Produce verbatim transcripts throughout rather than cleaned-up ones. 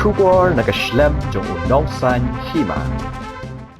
Khubor na ka shlem jong u nongsaiñ hima.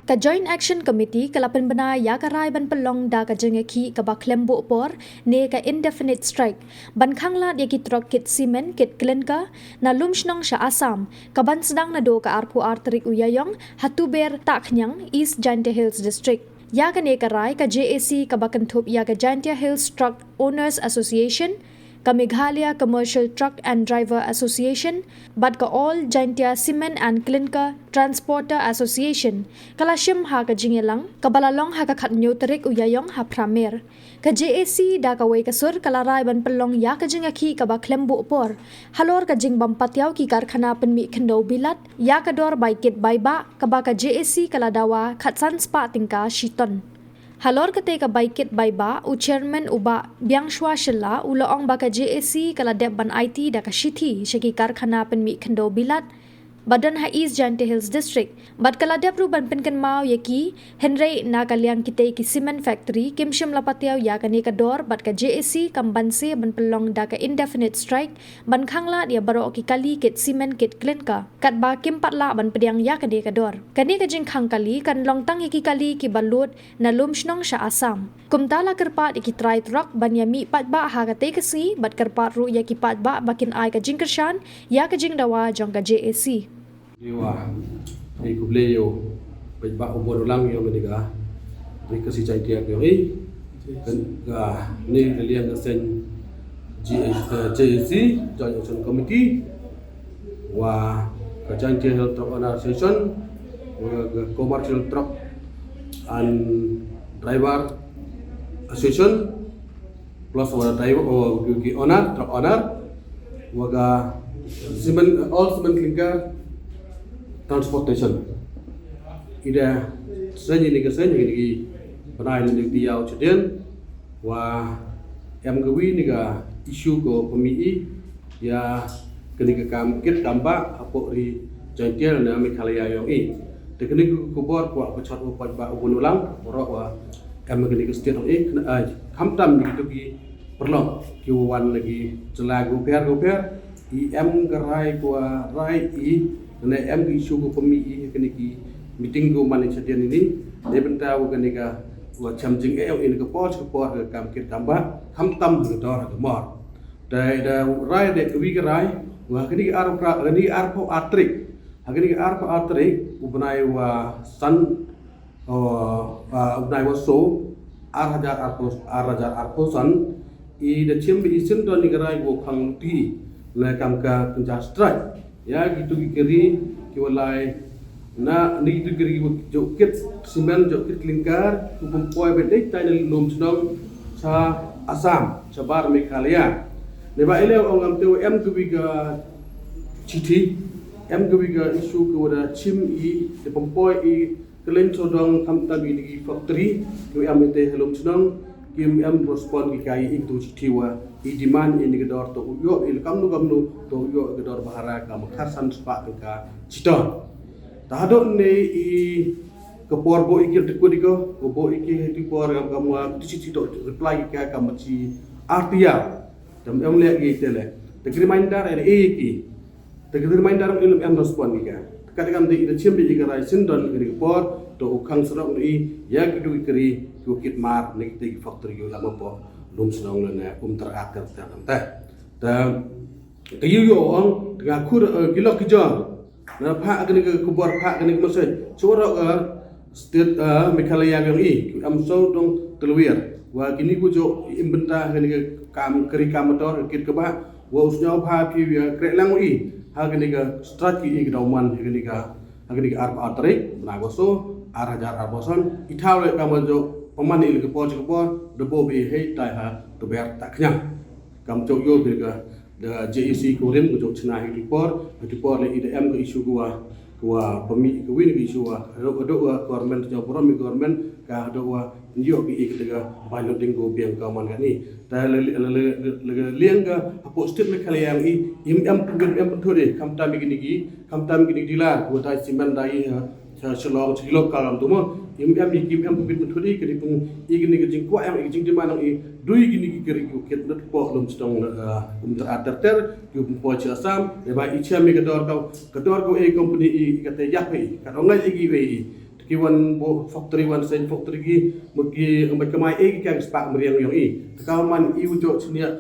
Ka Joint Action Committee ka la pynbna ïa ka rai ban pynlong da ka jingïakhih kaba khlem buh por ne ka indefinite strike ban khanglad ïa ki trok kit simen kit klinker na Lumshnong sha Assam, kaban sdang naduh ka arphew ar tarik u Ïaïong ha Tuber Tahkhniang, East Jaintia Hills District. Ïa kane ka rai ka J A C kaba kynthup ïa ka Jaintia Hills Truck Owners Association, ka Meghalaya Commercial Truck and Driver Association, bad ka All Jaintia Cement and Clinker Transporter Association ka la shim ha ka jingïalang kaba la long ha ka khathynñiew tarik u Ïaïong ha Phramer. Ka J A C da kawei ka sur ka la rai ban pynlong ïa ka jingïakhih kaba khlem buh por halor ka jingbym patiaw ki karkhana pynmih khyndew bilat ïa ka dor bai kit bai bah, kaba ka J A C ka la dawa khatsan spah tyngka shi ton. Halor katei ka bai kit bai bah, u chairman u Bah Biangshwa Shylla u la ong ba ka J A C ka la dep ban aiti da ka shithi sha ki karkhana pynmih khyndew bilat ba don ha East Jaintia Hills District, bad ka la dep ruh ban pynkynmaw ïa ki, hynrei na ka liang kitei ki cement factory kim shym la patiaw ïa kane ka dor, bad ka J A C kam banse ban pynlong da ka indefinite strike ban khanglad ïa baroh ki kali kit simen kit klinker, katba kim pat lah ban pdiang ïa kane ka dor. Kane ka jingkhang kali kan long tang ïa ki kali kiba lud na Lumshnong sha Assam. Kumta la kyrpad ïa ki trai trok ban ïa mih paidbah ha katei ka sngi, bad kyrpad ruh ïa ki paidbah ba kin ai ka jingkyrshan ïa ka jingdawa jong ka J A C. Ïa wa, ïa khublei ïa u paidbah u bun u lang ïa u mane ka, ri ka si Jaintia ka ïong i. Kan ka ni ka liang ka seng J A C, Joint Action Committee, wa ka Jaintia Hill Truck Owner Association, wa ka Commercial Truck and Driver Association, plus wa driver, wa ki owner, truck owner, wa ka cement, all cement clinker transportation. Ida seng ini ka seng ini ki pynai ini ki ïa u chadien, wa em ka wi ni ka issue ko pynmih i ïa kane ka kam kit kam bah hapoh ri Jaintia na Meghalaya ïong i. Te kane ka khubor kwah pynshai u paidbah u bun u lang, baroh wa em kane ka state ïong i, kane ai, khamtam ni ki tu ki paralok ki wan na ki jylla ki bapher ki bapher, i em ka rai kwah rai i, ne em ka issue ko pynmih i kane ki meeting ko man i chadien ini, ne bynta wa kane ka wa cham jingeh ïong i na ka por sha ka por ka kam kit kam bah, khamtam ka dor ka mor. Te da rai de ka wi ka rai, wa kane ka ar pra-, kane ka arphew ar tarik. Ha kane ka arphew ar tarik u bnai wa san, uh, uh, u bnai wa so, ar hajar arphew, ar hajar arphew san, i da chim i syndon ni ka rai wa khang ti na kam ka kynja strike. Ïa ki tu ki kari ki wa lai na ni tu ki kari ki wa jok kit simen jok kit klinker ki pynpoi ba dei tai na Lumshnong sha Assam, sha bar Meghalaya. Ne ba ile ong am te wa em ka wi ka chithi, em ka wi ka issue ka wa da chim i, da pynpoi i, ka leng sodong khamtam i ni ki factory, ki wa em i te ha Lumshnong, kim em respond ki ka i i tu chithi wa, i demand i ni ka dor to u ïoh, i kamnu kamnu to u ïoh ka dor bahara ka ma khatsan spah ka chiton. Ta haduh ne i ka por bo i ki te ku di ko, ko bo i ki he ti por kam kam wa, tu chithi to reply ki ka kam chi artia. Tam em le ki te le. Te ki reminder e i ki. Te ki reminder em em respond ki ka. Ka te kam de i te chim de i ka rai syndon ki ka por to u khang srok i ïa ki tu ki kari ki kit mar ne ki te ki factory ki la ma po Lumshnong le ne um ter ak ter ter te. Te ka yu yo ong te ka khur, eh, ki lok ki jor. Na pha kane ka khubor pha kane ka message. Choro ka state, eh, Meghalaya ïong i, ki am so dong telwir. Wa kini ku jo im bynta kane ka kam kari kam motor kit ka ba. Wa u sñiaw pha phi ïa kreh lang i. Ha kane ka strat ki i ka dau man ha kane ka, ha kane ka arphew ar tarik, na ko so, ar hajar arphew san. I thaw le kam jo paman i le ka por chi ka por, da bo bi hei tai ha Tuber Tahkhniang. Kam jo yo bi ka da J A C ko rim ko jok chna hi tu por, hi tu por le i da em ka issue ko wa, ko wa pynmih ko wi ka issue wa, ro ko do wa government jo borom government ka do wa nyo ki i ka bai lo ding ko biang ka man ka ni. Ta le, le, le, le, le liang ka hapoh state Meghalaya i, im em pun em pun thode, khamtam ki ni ki, khamtam ki ni ki dilar, ko dai simen dai ha, ha Shillong, chi lo ka lam tu mo. Im em i kim em pynbit mynthuti kini pung i kini ki jingkwah em i ki jingdemand i dui kini ki kari ki kit nut pok lum sdong na ka kumta ater ter ki pung poi chi Assam. Eba i chiam i ka dor ka ka dor ka e company i ka te yap i ka ong ngai i ki e i ki wan bo factory wan sen factory ki mut ki ngai kamai e ki ka spak mriang yong i. Ka man i u jok chinia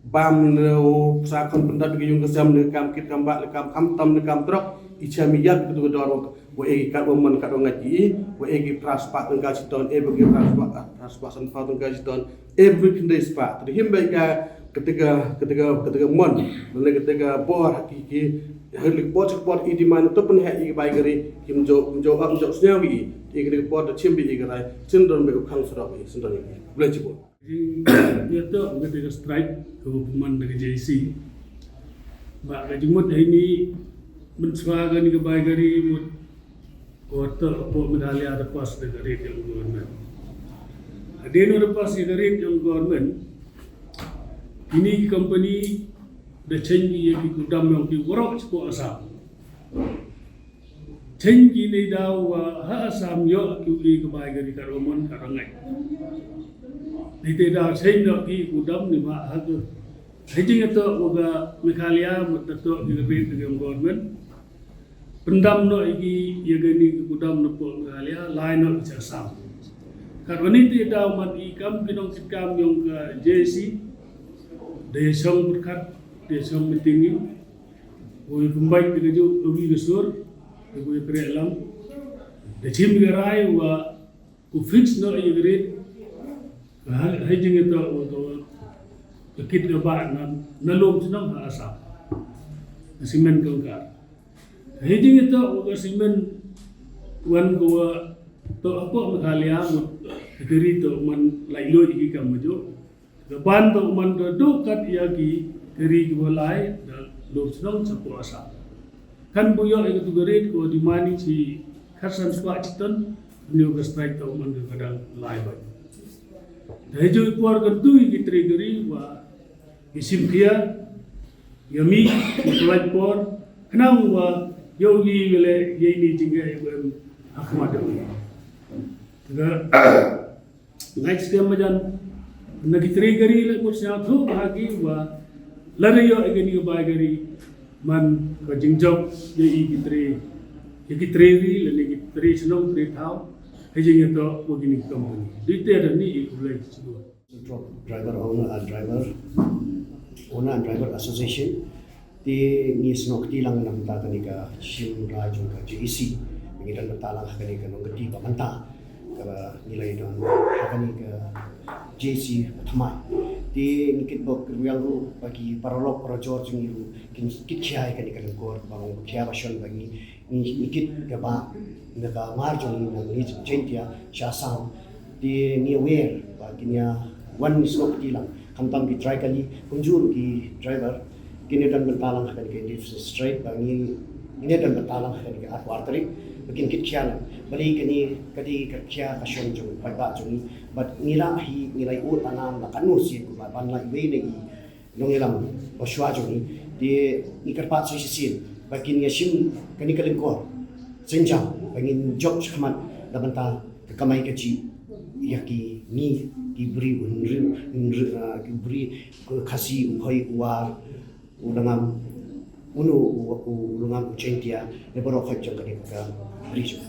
bam ne u sa khon pyndap ki yung ka sem ne kam kit kam bak ne kam kham tam ne kam trok i chiam i yap ki tu ka dor. Wa e ki kat wa man kat wa ngat ki i wa e ki phra spah tyngka chiton e ba ki phra spah ah, phra spah san phaw tyngka chiton e ba ki khyndai spah. Tadi him ba ka ketiga ketiga ketiga mon mane ketiga bor ha ki ki halik bor chik bor i demand to pynheh i bai gari kim jo kim jo am jo sñiaw i i ketiga bor da chim bi i garai sindon ba u khang surok i sindon i. Boleh chibun. Jing ïa to ka dei ka strike ka ba pynman da ka J C. Ba ka jingmut ha ini mynchwa kani ka bai gari mut ko to ko Meghalaya da pass da ka rate jong government. Hadien da pass ïa ka rate jong government, ini ki company da change ïa ki gudam jong ki warok sha ko Assam. Chen ki ne daw wa ha Assam ïoh ki u ka bai gari ka romon ka rangai. Ni te daw chen ïoh ki u dam ni ma ha ka. Hei jing ïa to wa ka Meghalaya mut da to ki ka bit ka government. Pyndam no i ki ïa ka ni ki u dam no po Meghalaya lai no i cha Assam. Ka roni te daw man i kam ki nong kit kam yong ka J C. De song berkat de song meeting ni. Wei pynbeit te ka juk ka wi ka sur te wei kreh lam. Te chim ka rai wa ku fix no ïa ka rit. Ka ha ha jing ïa to wa to ka kit ka ba na na lum chnong ha Assam. Ka simen ka ungkar. Ha jing ïa to wa ka simen wan ko wa to apo Meghalaya mut ka rit to man lai loi ki kam ma juk. Ka ban to man to duk kat ïa ki kari ki ba lai da lum shnong sa po Assam. Kan bu ïoh ïa ka tu kari ko di mani chi khatsan spah chiton ni ka strike to man ka kadang lai ba. Da hiju i por ka tu i ki tri kari wa i sim kia ïa mi i plai por khnang wa ïoh i wele ïa ini jingga i wem hakmat ïoh i. Ka Ngai skem majan na ki tre gari le mut sñiaw thuh ha ki wa la re ïoh ïa kani ka bai gari man ka jingjop ïa i ki tre ïa ki tre ri lane ki tre chnong tre thaw ha jingïatoh wa kini ki company. Dei te da ni i khublei shuwa. Truck driver owner and driver owner and driver association. Te ngi snoh kti lang na bynta kane ka shim rai jong ka J A C. Ngi don bynta lang ha kane ka nongkti ba mynta kaba ngi la ïadon ha kane ka J A C ba thymmai. Te ngi kitbok ruh ïa ruh ba ki paralok parajor jong ngi ruh kin kit khia ïa kane ka lyngkor ba long khia ba shon ba ngi Ngi ngi kit kaba na ka mar jong ngi na ngi Jaintia sha Assam. Te ngi aware ba kin ïa wan ngi snoh kti lang khamtam ki trai kali kumjuh ruh ki driver kin ïa don bynta lang ha kane ka indefinite strike ba ngi ngi ïa don bynta lang ha kane ka arphew ar tarik ba kin kit khia lang. Balei kane ka dei ka khia ka shong jong paidbah jong ngi bad ngi la hi ngi la ïoh la nam la kano sien kumba ban la iwei na i Nongïalam ba shuwa jong ngi te ngi kyrpad sa shisien ba kin ïa shim kane ka lyngkor synjam ba ngin jop shakhmat da bynta ka kamai kajih ïa ki ngi ki briew u hynriew hynriew ah, ki briew u Khasi u Khoi u War u Lyngngam uno u u Lyngngam u Jaintia ne baroh khot jong kane ka briew jong